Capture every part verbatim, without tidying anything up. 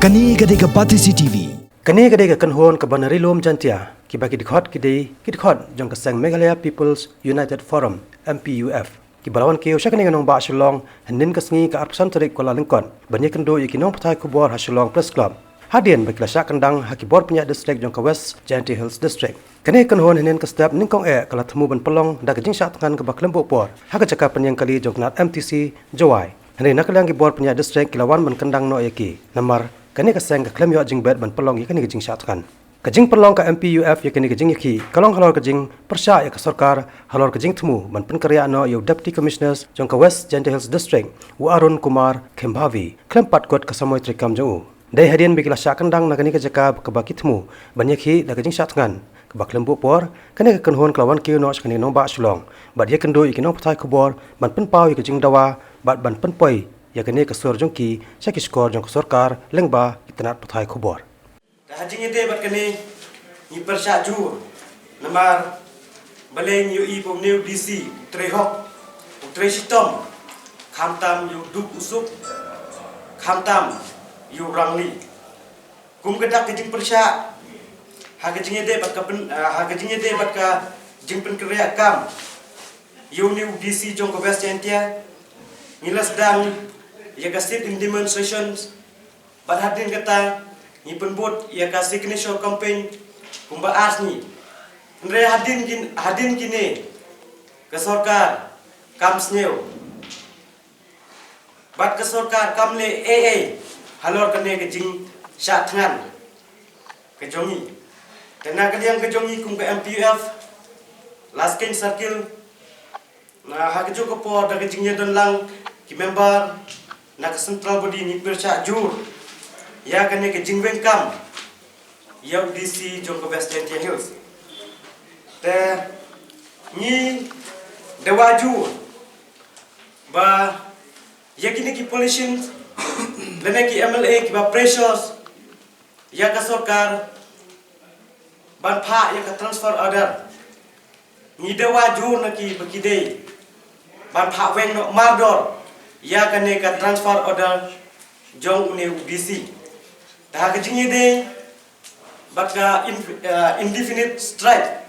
Kane ka dei ka Batesi T V. Kane ka dei ka kynhun kaba na Ri Lum Jaintia, kiba ki dkhot ki dei ki dkhot jong ka seng Meghalaya People's United Forum, M P U F, kiba la wan kiew sha kane ka nongbah Shillong hynnin ka sngi ka arphew san tarik Kyllalyngkot, ban ïakynduh ïa ki nongpathai khubor ha Shillong Press Club, hadien ba ki la shah kyndang ha ki bor pynïaid district jong ka West Jaintia Hills District. Kane ka kynhun hynnin ka step nyngkong eh ka la thmu ban pynlong da ka jingshah thngan kaba khlem buh por ha ka jaka pynïeng kali jong ka tnat M T C Jowai. Hynrei na ka liang ki bor pynïaid district ki la wan ban kyndang noh ïa ki, namar kane ka seng ka khlem ïoh jingbet ban pynlong ïa kane ka jingshah thngan. Ka jingpynlong ka M P U F ïa kane ka jingïakhih ka long halor ka jingpyrshah ïa ka sorkar halor ka jingthmu ban pynkynriah noh ïa u Deputy Commissioner jong ka West Jaintia Hills District, u Arun Kumar Khembhavi, khlem pat kut ka samoi treikam jong u. Dei hadien ba ki la shah kyndang na kane ka jaka kaba ki thmu ban ïakhih da ka jingshah thngan kaba khlem buh por, kane ka kynhun ka la wan kiew noh sha kane ka nongbah Shillong bad ïakynduh ïa ki nongpathai khubor ban pynpaw ïa ka jingdawa bad ban pynpoi ïa kane ka sur jong ki sha ki shkor jong ka sorkar lyngba ki tnat pathai khubor. Te ha jingïadei bad kane, ngi pyrshah jur namar balei ngi ïohi ba une u D C u trei hok, u trei shitom, khamtam ïa u duk u suk, khamtam ïa u rangli. Kum ka dak ka jingpyrshah ha ka jingïadei bad ka pyn, ha ka jingïadei bad ka jingpynkynriah kam ïa une u D C jong ka West Jaintia, ngi la sdang ïa ka sit-in demonstrations. Bad hadien kata, ngi pynbud ïa ka signature campaign kumba ar sngi. Hynrei hadien kin, hadien kine, ka sorkar kam sniew. Bad ka sorkar kam leh ei ei halor kane ka jingshah thngan ka jong ngi. Te na ka liang ka jong ngi kum ka M P U F, Laskeiñ Circle, na ha kajuh ka por da ka jingïadon lang ki member na ka central body, ngi pyrshah jur ïa kane ka jingweng kam ïa u D C jong ka West Jaintia Hills. Te ngi dawa jur ba ïa kine ki politicians lane ki M L A kiba pressures ïa ka sorkar ban phah ïa ka transfer order. Ngi dawa jur na ki ba ki dei ban phah weng noh mardor ïa kane ka transfer order jong une u D C. Te ha ka jingïadei bad ka inf-, eh, indefinite strike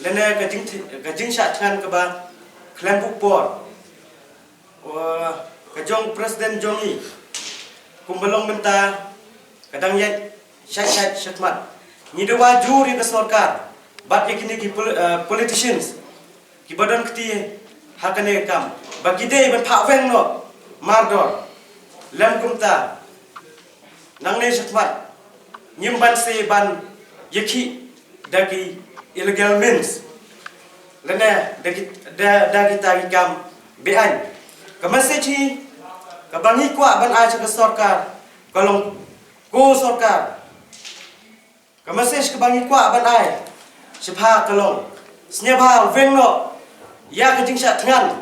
lane ka jing, ka jingshah thngan kaba khlem buh por, ka jong president jong ngi kumba long mynta ka dang ïaid shait shait shakhmat. Ngi dawa jur ïa ka sorkar bad ïa kine ki pol-, eh, politicians kiba don kti ha kane ka kam ba ki dei ban phah weng noh mardor. Lem kumta, nangne shakhmat ngim banse ban ïakhih da ki illegal means lane da ki, da, da kita ki kam beaiñ. Ka message hi kaba ngi kwah ban ai sha ka sorkar ka long, ko sorkar, ka message kaba ngi kwah ban ai shaphang ka long, sngewbha weng noh ïa ka jingshah thngan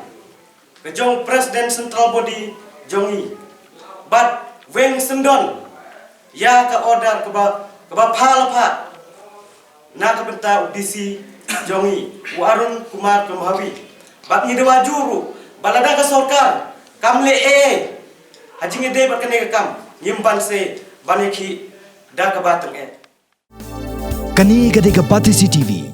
ka jong president central body jong ngi bad weng syndon ïa ka order kaba, kaba pha la phah na ka bynta u D C jong ngi, u Arun Kumar Khembhavi. Bad ngi dawa jur ruh ba lada ka sorkar kam leh ei ei ha jingïadei bad kane ka kam, ngim banse ban ïakhih da kaba tyngeh. Kane ka dei ka Batesi T V.